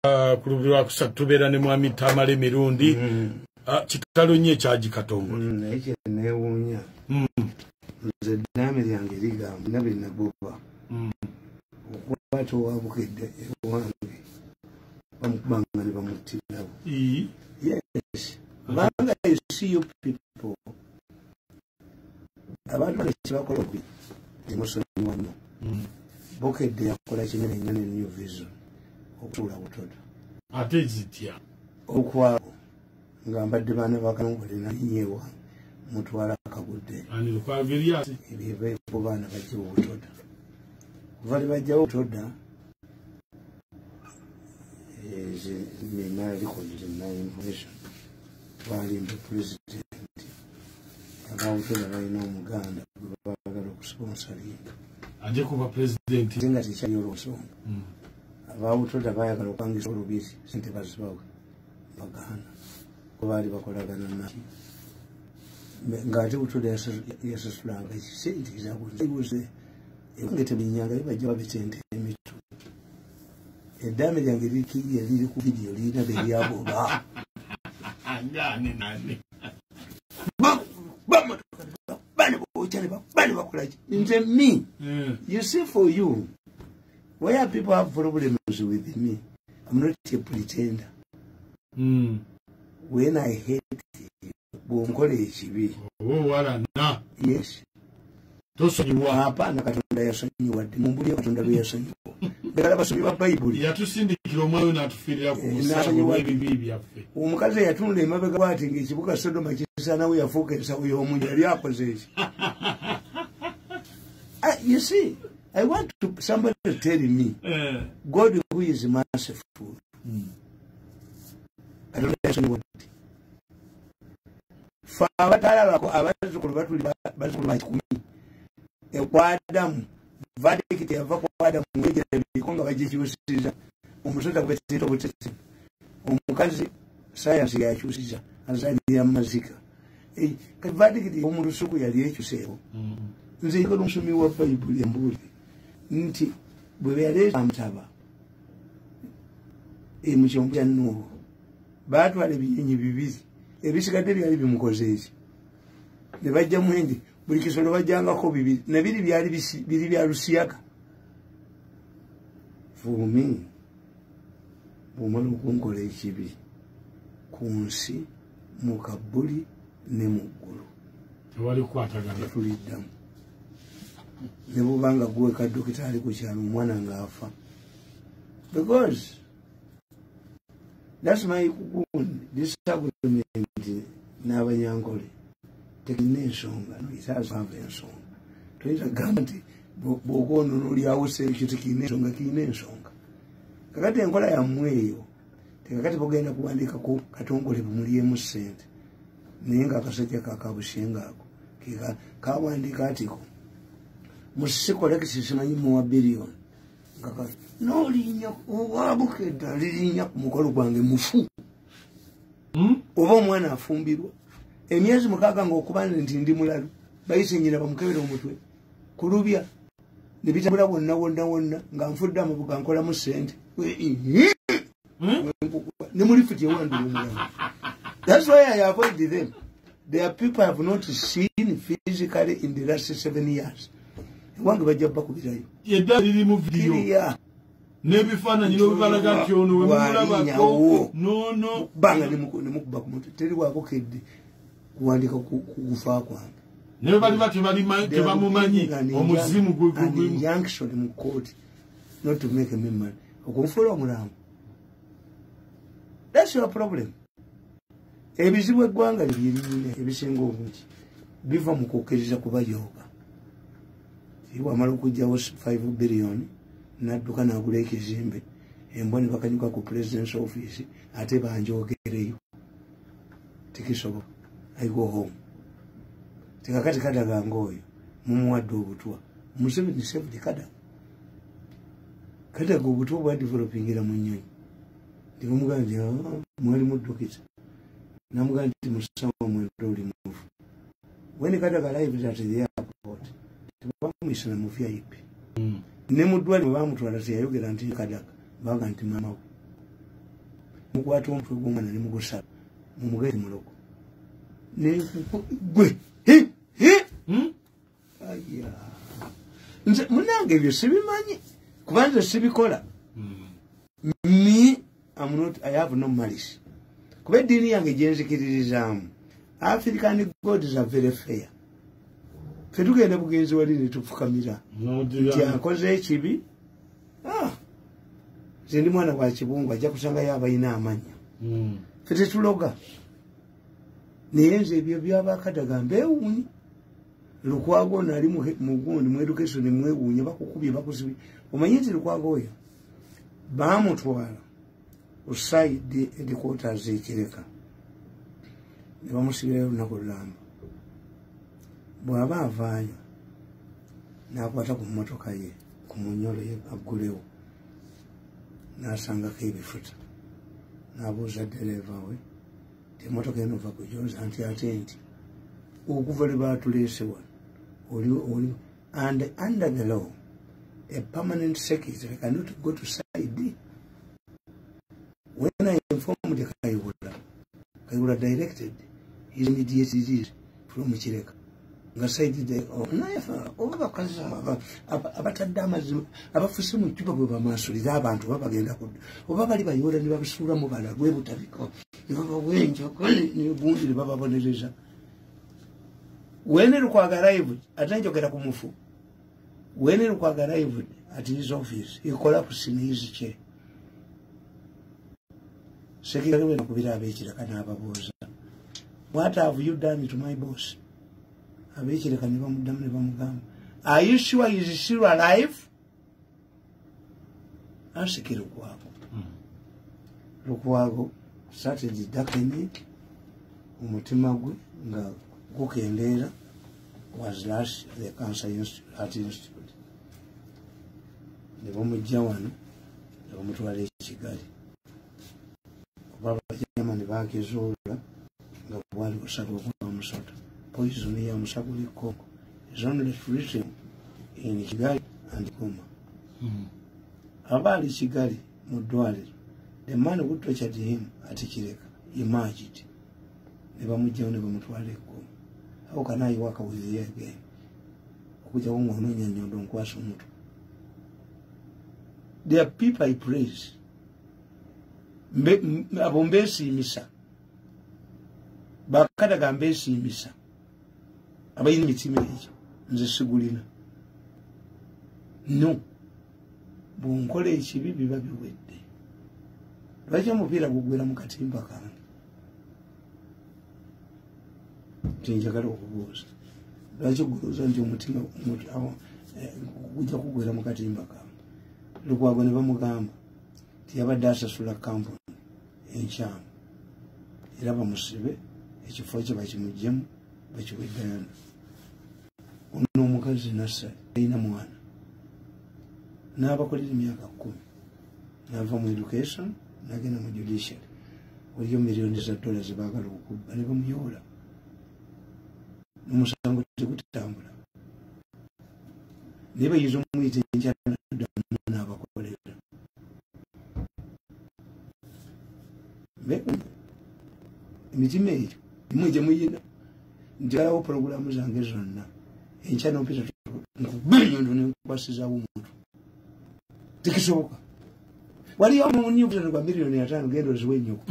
Ku lwakusatu tubeera ne mwami Tamale Mirundi. Kitalo nnyo ekyaji Katongole. Naye kyeneewuunya, nze eddaame lyange ligamba nabiri nagoba okukwata owabukedde ewange bamukubanga ne bamuttirawo. Yes, kubanga you see, you people, abantu bano kyebakola obi temusonyiwa nnyo. Bukedde yakola kinene nnyo ne New Vision okutuula Butodo. Ate zitya? Okwabo nga mbadde baana bakangole nalinnya ewange mutwala akagudde. Ani, Lukwago Erias? Ebyebeeko baana bajjewo Butoda. Kuva lwe bajjawo Butoda, nina records, nina information, balimba pulezidenti ababutoda balina omuganda gwe baagala okusponsoringa. Ajje kuba pulezidenti. Ate nga tekyali olwensonga ababutoda bayagala okwangisa olubiri, sente bazibawe, bagaana ko baali bakolagana naki ng'ate Butoda yasasulanga sente zabuze ewange tebinyanga bajja babitente emitwe. Eddaame lyange lirikiriya, liri ku vidiyo, lirina beryagoba. Ngani nani? Bane bokya bane bakolaki nze me. You see, for you, where people have problems with me, I'm not a pretender. When I hate you, bwonkola ekibi, Oba owalana. Yes. Tosonyiwa. Hapana, Katonda yasonyiwa ddi? Mumbulye Katonda bwe yasonyiwa. Ddala basomi ba Bayibuli. Yatusindikira omwoyo n'atufiirira ku musango N'asonyiwa. lw'ebibi byaffe. Omukazi eyatunda emabega bwati ngaekibuga Sodoma kisaanawo, yafuuka ensawo y'omunyo, yali akoze eki? Ah, you see, I want to somebody to tell me God who is merciful, Katonda yasonyiwa ddi? Fe abatalabako abazzukulu batuli bazzukulu ba 1,000 ekwa Adamu. Verdict yava ku Adamu wegerabiriko nga bagikyusiza omusota gweteta obutete, omukazi sayansi yakyusiza azalira mumazika. Kati verdict omu lusuku yali ekyuseewo. Nze nkola omusomi wa Bayibuli embuuli nti bwe yaleeta amutaba mu kyombo kya Nuuhu, baatwala ebinyonyi bibiri, ebisigadde byali bimukoze eki? Ne bajjamu endi buli kisolo bajjangako bibiri, nabiri byali biri bya lusiyaga. Fuumi bwomala okunkola ekibi ku nsi, mu kabbuli ne mu ggulu, Tewali kukwatagana. Tetuliddamu. Ne bwobanga gweka dokita ali ku kyalo, omwana ng'afa, because that's my gundi disagreement n'Abanyankole. Tekirina ensonga, no, it has have ensonga. Toyinza kugamba nti bw'okwonona oliawo ekyo tekirina ensonga. Kirina ensonga. Kakati enkola yammwe eyo tekakati bugenda kuwandiikako Katongole bumulyemu ssente, naye nga akasajja kakabushenga ako kawandiika atiko Musisi collects simanyi muwa biliyoni nolinnya owabukedda lirinnya ku mukolo gwange mufu. Oba omwana afumbirwa emyezi 6 ngaokuba nti ndi mulalu, bayise nyina bamukebera omutwe kulubya nebitambula wonna wonna wonna nga nfudde amabuga nkolamu sente ne mulifuti ewandula omulalu. That's why I avoid them. There are people I have not seen physically in the last 7 years. Ewange bajja bakubirayo. Edda liri mu vidiyo. Kiriya. N'ebifaananyi n'obibalaga nti ono we mulabako. Walinyawo. Noono. Banga nemukuba ku mutwe, teri wabukedde kuwandika ku kufa kwange. Naye bali tebamumanyi omuzimu An injunction mu court not to make me money, okunfuula omulamu. That's your problem. Ebizibu eggwanga lyeriyina ebisinga obungi biva mu kukkiriza kubayooga. Wamala okugjawo 5 billion nadduka n'agula ekizimbe, embwa ne bakanyuka ku president's office, ate banjogereyo. Tekisoboka. I go home. Tekakati Kadaga oyo mumuwadde obutwa. Museveni saved Kadaga. Kadaga obutwa bwadevelopingira mu nnyonyi. Ndibamugamba nti, "Ah, mwali muddukisa." Namugamba nti musawo 9 oli mufu. When Kadaga arrived at the airport, tebamuyisa mu VIP. Ne mu ddwaliro bamutwala teyayogera nti Kadaga, baga nti mama we. Mukwata omutwe gw'omwana ne mugusala mumugere muloko gwe aya nze munange ebyo sibimanyi kubanze sibikola. Me I'm not, I have no malice. Kuba eddiini yange gyenzikiririzaamu, African gods are very fair. Ffe tugenda bugenzi wali ne tufukamira nti akoze ekibi. Nze ndi mwana wa kibungu, ajja kusangayo abalina amannya. Ffe tetuloga. Naye nze ebyo byabakadaga mbeewuunya. Lukwago ono ali mugundi mu education mwewuunya, bakukubye bakusibye. Omanyi nti Lukwago oyo baamutwala ku side headquarters e Kireka ne bamusibirayo olunaku lulamba. Bw'aba avaayo n'akwata ku mmotoka ye ku munyolo ye aggulewo n'asangako ebifuta, n'abuuza ddereeva we nti emmotoka eno va kujoza nti ate nti okuva lwe baatuleese wano oli and under the law a permanent secretary cannot go to side. When I informed Kayihura, Kayihura directed his immediate release from Kireka. Nga side oba bakazi abatadde amazima abafuse mu ccupa bwe bamaasulira abantu babagenda kudda oba bali bayoola ne babisuulamu balagwe butabika ne babawenjako negundi ne bababonereza. When Lukwago arrived, ate njogera ku mufu. When Lukwago arrived at his office, he collapsed in his chair. Secretary we nakubira ab'Ekireka n'ababuuza, what have you done to my boss? Ab'Ekireka ne bamuddamu ne bamugamba, are you sure he is still alive? Ask Lukwago. Lukwago started darkening, omutima gwe nga gukendeera, was last the cancer heart institute. Ne bamujja wano ne bamutwala e Kigali. Kuba Abajamani ne bakizuula nga bwali busago gwa musota. Poison ya musago Congo is only written in Kigali and Goma. Abaali Kigali mu ddwaliro, the man who tortured him at Kireka emerged. Ne bamugjawo ne bamutwala e Goma. How can I work with you again? Okujjawo ng'onoonya nnyondo nkwasa omutwe. There are people I praise. Abo mbeesiimisa. Bakadaga mbeesiimisa. Abalina emitima egyo nze sigulina. No. Bw'onkola ekibi biba biwedde. Lwaki omupiira gugwera mu katimba kange? Nti njagala okubuuza. Lwaki gulowooza nti omutima gujja kugwera mu katimba kange? Lukwago ne bamugamba nti yabadde asasula kampuni enkyamu era bamusibe ekifo kye bakimuggyemu bakiwe Diana. Ono omukazi Nassali talina mwana, n'abakolera emyaka 10 n'ava mu education n'agenda mu judiciary. Waliyo miliyoni za dola ze baagala okubba ne bamuyoola, n'omusango tegutambula. Naye bayinza omuyita enkya n'addamu n'abakolera. Emitima egyo imwe gye muyina njagalawo pulogulaamu zange zonna enkya nompita nkuba ennyondo nenkwasizaawo omuntu. Tekisoboka. Waliyo omunyukuta gwa miliyoni 5 genda oziwe ennyoko.